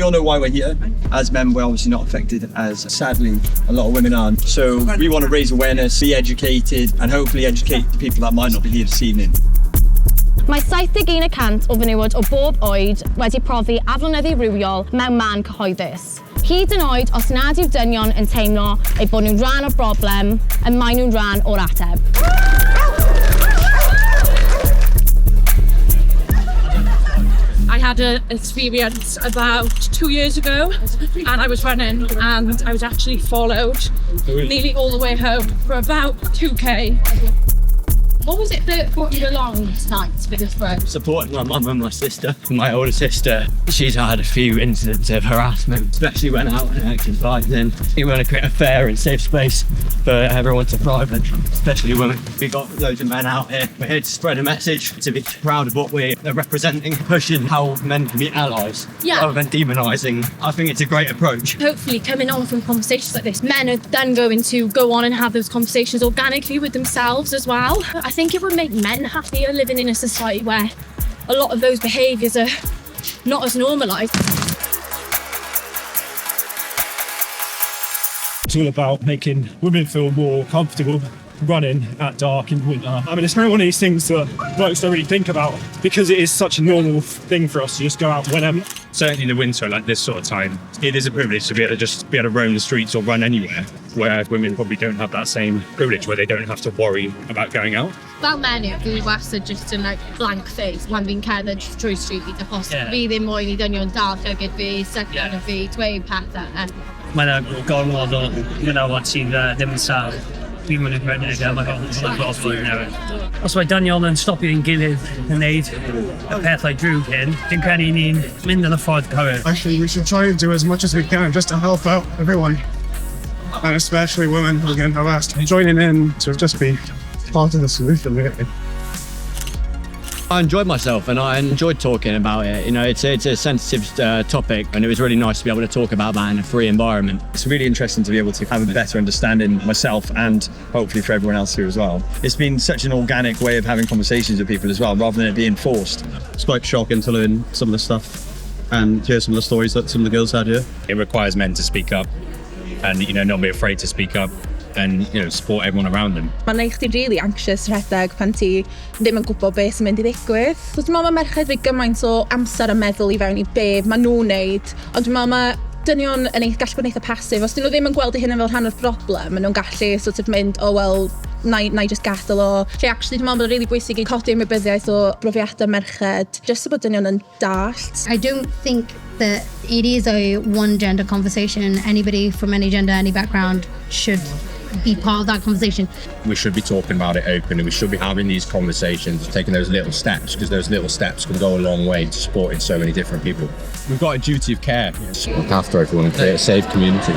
all know why we're here. As men, we're obviously not affected as sadly a lot of women are. So we want to raise awareness, be educated, and hopefully educate the people that might not be here this evening. Mae 71% o fenywod o bob oed wedi profi aflonyddu rhywiol mewn man cyhoeddus. Hyd yn oed os nad yw dynion yn teimlo eu bod nhw'n rhan o'r broblem, y maen nhw'n rhan o'r ateb. I had an experience about 2 years ago and I was running and I was actually followed nearly all the way home for about 2k. What was it that brought you along tonight for this run? Supporting my mum and my sister. My older sister, she's had a few incidents of harassment, especially when out and exercising. We want to create a fair and safe space for everyone to thrive, and especially women. We got loads of men out here. We're here to spread a message, to be proud of what we're representing, pushing how men can be allies rather than demonising. I think it's a great approach. Hopefully, coming on from conversations like this, men are then going to go on and have those conversations organically with themselves as well. I think it would make men happier living in a society where a lot of those behaviours are not as normalised. It's all about making women feel more comfortable running at dark in winter. I mean, it's kind of one of these things that blokes don't really think about because it is such a normal thing for us to just go out whenever. Certainly in the winter, like this sort of time, it is a privilege to be able to just be able to roam the streets or run anywhere, where women probably don't have that same privilege, where they don't have to worry about going out. Fel menyw, fi wastad just yn like blank face pan fi'n cerdded trwy street, achos fi ddim moyn i dynion dal llygad fi, sychu arno fi, dweud pethau. Mae yna gormod o menywod sydd ddim yn saff. Dwi'n mynd i'n rhedeg a mae hwnna'n gosod newydd. Os mae dynion yn stopio ein gilydd yn neud y pethau drwg hyn, dwi'n credu ni'n mynd yn y ffordd cywir. Actually, we should try and do as much as we can just to help out everyone, and especially women who get harassed. Joining in to just be part of the solution, really. I enjoyed myself and I enjoyed talking about it. It's a sensitive topic, and it was really nice to be able to talk about that in a free environment. It's really interesting to be able to have a better understanding myself and hopefully for everyone else here as well. It's been such an organic way of having conversations with people as well, rather than it being forced. It's quite shocking to learn some of the stuff and hear some of the stories that some of the girls had here. It requires men to speak up and not be afraid to speak up and support everyone around them. Mae'n neud chdi really anxious rhedeg pan ti ddim yn gwybod beth sy'n mynd i ddigwydd. So dwi'n meddwl mae merched rhoi gymaint o amser a meddwl i fewn i be maen nhw'n neud, ond dwi'n meddwl mae dynion yn gallu bod yn eitha passive. Os dyn nhw ddim yn gweld eu hunain fel rhan o'r broblem, maen nhw'n gallu sort of mynd, "Oh well, na i just gadael o." Lle actually dwi'n meddwl bod o'n really bwysig i codi ymwybyddiaeth o brofiadau merched, just so bod dynion yn dallt. I don't think that it is a one gender conversation. Anybody from any gender, any background should be part of that conversation. We should be talking about it openly. We should be having these conversations, taking those little steps, because those little steps can go a long way to supporting so many different people. We've got a duty of care. Look after everyone and create a safe community.